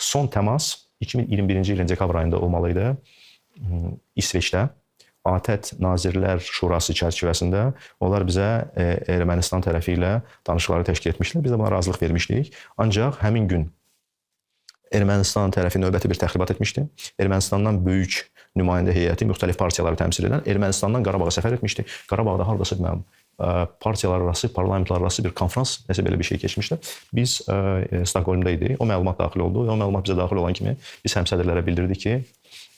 Son təmas 2021-ci ilin dekabr ayında olmalı idi. İsveçdə ATƏT Nazirlər Şurası çərçivəsində onlar bizə Ermənistan tərəfi ilə danışıqları təşkil etmişdilər. Biz də buna razılıq vermişdik. Ancaq həmin gün Ermənistan tərəfi növbəti bir təxribat etmişdi. Ermənistandan böyük nümayəndə heyəti, müxtəlif partiyaları təmsil edən Ermənistandan Qarabağa səfər etmişdi. Qarabağda hardasa bilməm partiyalar arası, parlamentlər arası bir konfrans, nəsə belə bir şey keçmişdi. Biz Stokholmda idik. O məlumat daxil oldu və o məlumat bizə daxil olan kimi biz həmsədrlərə bildirdik ki,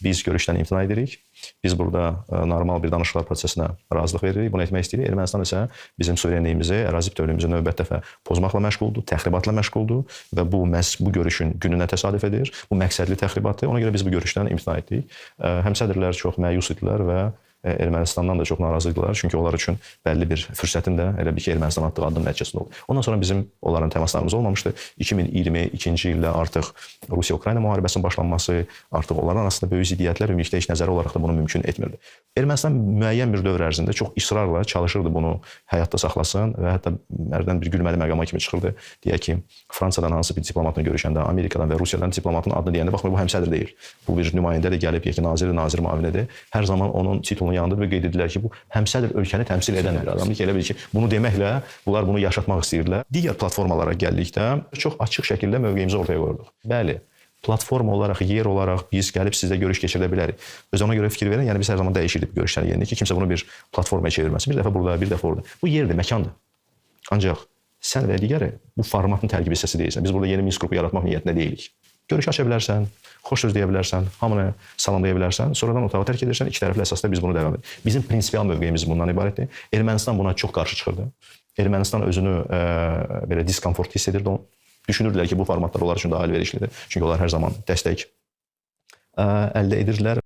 biz görüşdən imtina edirik. Biz burada normal bir danışıqlar prosesinə razılıq veririk. Bunu etmək istəyirik. Ermənistan isə bizim suverenliyimizi, ərazi bütövlüyümüzü növbəti dəfə pozmaqla məşğuldur, təxribatla məşğuldur və bu məhz bu görüşün gününə təsadüf edir. Bu məqsədli təxribatdır. Ona görə biz bu görüşdən imtina etdik. Həmsədrlər çox məyus idilər və Ermənistandan da çox narazı idilər. Çünki onlar üçün bəlli bir fürsətin də elə bil ki, Ermənistan atdığı addım nəticəsində oldu. Ondan sonra bizim onların təmaslarımız olmamışdı. 2022-ci ildə artıq Rusiya-Ukrayna müharibəsinin başlanması, artıq onların arasında böyük ziddiyyətlər ümumilikdə heç nəzəri olaraq da bunu mümkün etmirdi. Ermənistan müəyyən bir dövr ərzində çox israrla çalışırdı bunu həyatda saxlasın və hətta hərdən bir gülməli məqama kimi çıxırdı. Deyək ki, Fransadan hansı bir diplomatla görüşəndə, Amerikadan və Rusiyadan diplomatın adını deyəndə, baxmayın bu həmsədr deyil. Bu bir nümayəndədir, gəlib, deyək ki, nazirdir, nazir müavinidir. Hər zaman onun titulunu yanında və qeyd edirlər ki, bu həmsədr ölkəni təmsil edən bir adamdır ki, elə bil ki, bunu deməklə bunlar bunu yaşatmaq istəyirdilər. Digər platformalara gəldikdə çox açıq şəkildə mövqeyimizi ortaya qoyduq. Bəli, platforma olaraq, yer olaraq biz gəlib sizlə görüş keçirdə bilərik. Öz ona görə fikir verin, yəni biz hər zaman dəyişirdik bu görüşlərin yerini ki, kimsə bunu bir platformaya çevirməsin. Bir dəfə burada, bir dəfə orada. Bu yerdir, məkandır. Ancaq sən və digəri bu formatın tərkib hissəsi deyilsən. Biz burada yeni Minsk qrupu yaratmaq niyyətində deyilik. Görüş aça bilərsən, xoş söz deyə bilərsən, hamını salamlaya bilərsən, sonradan otağı tərk edirsən, iki tərəfli əsasda biz bunu davam edirik. Bizim prinsipial mövqeyimiz bundan ibarətdir. Ermənistan buna çox qarşı çıxırdı. Ermənistan özünü belə diskomfort hiss edirdi. Düşünürdülər ki, bu formatlar onlar üçün daha əlverişlidir. Çünki onlar hər zaman dəstək əldə edirdilər.